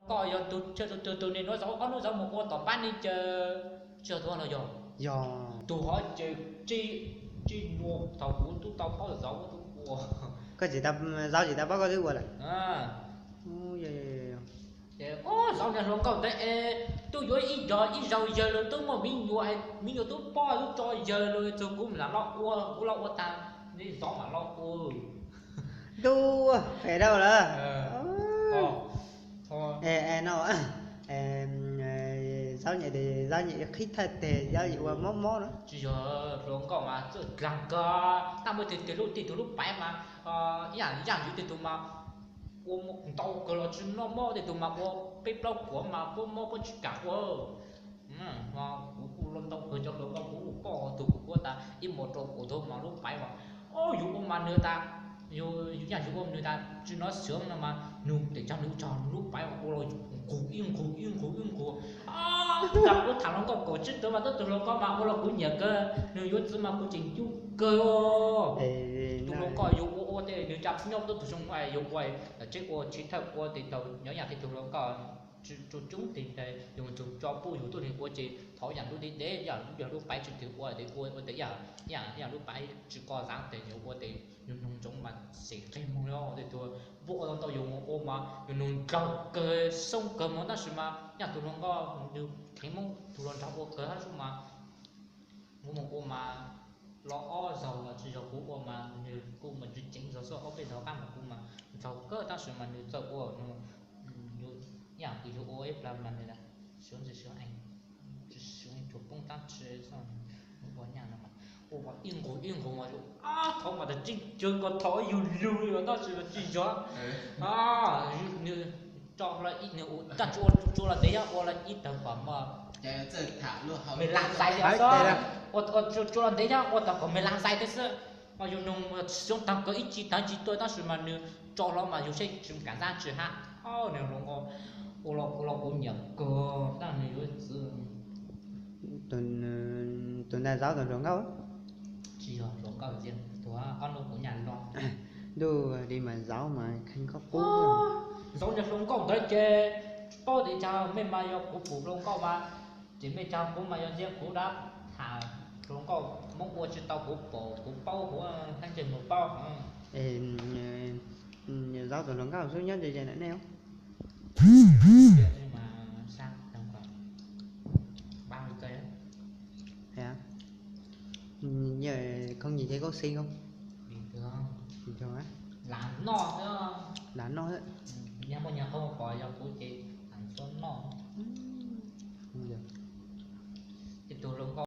Koj yog tus chaw tus twg tus niag nuav zaum ob hnub zaum mus ua tom pab ne ces tsis yog tuag los yog? Yog. Tus hov ces tsis, tsis nyuam thaum kuv tub tau paub zaum tub ua. Koj tsis tau, zaum tsis tau paub koj twb ua lawm. Ces zaum niag hluas nkauj ntawd es twb yuav ib yog ib zaug yawg los twb muaj me nyuam, me nyuam twb poj twb tso yawg los txug kuv mam los ua, kuv los ua tag, zaum mam los ua. Ntuj, phem dhau lawm. No, zaub nyem, zaub nyem qhib thawj teg, zaub nyem ua mob mob na. Tsis yog, hluas nkauj mas txawj dlaag kawg, tab muaj tes tes lub tij tug lub paiv mas ib yam yaj ywv tes tug mas ua ntau kawg los tsis noj mob, tes tug mas ua peb plaub kuam mas puab mob puab tsis kam ua. Kuv kuj los ntau kawg cov hluas nkauj, kuv kuj poj tug kuv kuv tas ib mos rau kuv tug mas lub paiv mas, o, yus ua mas nws tas, yus yaj yus ua nws tas tsis nov xyov no mas nws tes cov nws tso nws lub paiv ua los nqus ib nqus ib nqus ib nqus. Kuv tham hluas nkauj kaum tsib tug mas tub tug hluas nkauj mas ua los kuv nyiam kawg, nws yuav txiv mas kuv tseem ncuj kawg. Tug hluas nkauj yus ua ua tej nws tsa nyob tub tug zoo yuav ua tseeb ua tsis thawj ua tes taug nyob yam tej tug hluas nkauj tsis tshua coob tes yus tug tso puj yus tuaj nws ua ces thov yam lub deb deb, yam lub paiv tsis twg ua tes ua ua tes yam, yam lub paiv tsis ko xaav tes yus ua tes yus nug ntsoov mas xeem qeeg moog li tej tug. Puab ua tau ntau yus mus ua mas yus nug nraug kawg xoob kawg moog tab sis mas yam tug hluas nkauj nws kheev Moob tug hluas nraug ua kawg tab sis mas kuv mus ua mas los ob zaug los tsis yog kuv ua mas nws kuj mus tsis ceev zog xwb, ob peb zaug qab mas kuv mas ntxaug kawg tab sis mas nws txawj ua no. Yam kws yus ua ib plag mas nws sua ntsis sua ees, sua ees tsuas poob tab tsi ua nyaj no mas ua ib nqus ib nqus mas yus ab thov mas tas tseeb kawg nkaus thov yus lug li tab sis mas tsis yog. Nws tso, nws ua tag tsuas los ntev yog ua los ib tawg kom me las xais li xwb, tsuas los ntev yog ua tawg kom me las xais thiab xwb. Mas yus nug xyoob tawg kawg ib tsi tawg tsis tuaj tab sis mas nws tso los mas yus seb tsis kam ntxab tsis hab. Nws hluas nkauj ua los kuv nyiam kawg tab nws yuav txiv. Tus ntawd zaub tus hluas nkauj? Tsis yog hluas nkauj tiag, tus ob hnub kuv nyam los. Ntuj, li mas zaub mas kheev koj qub. Zaub niag hluas nkauj ntawd ces tsis paub tias cas mej mas yog kuv pum hluas nkauj mas, ces mej cas kuv mas yog tias kuv dab tham hluas nkauj Moob ua tsis tau kuv pom kuv paub kuv thaij ntsej muag paub. Zaub tus hluas nkauj xub nyob ze ze ntawm nej. Khoob nyim thiab koob xib koob. Lam noj xwb. Lam noj xwb. Yog muaj nyuag qhov pom yog kuv ces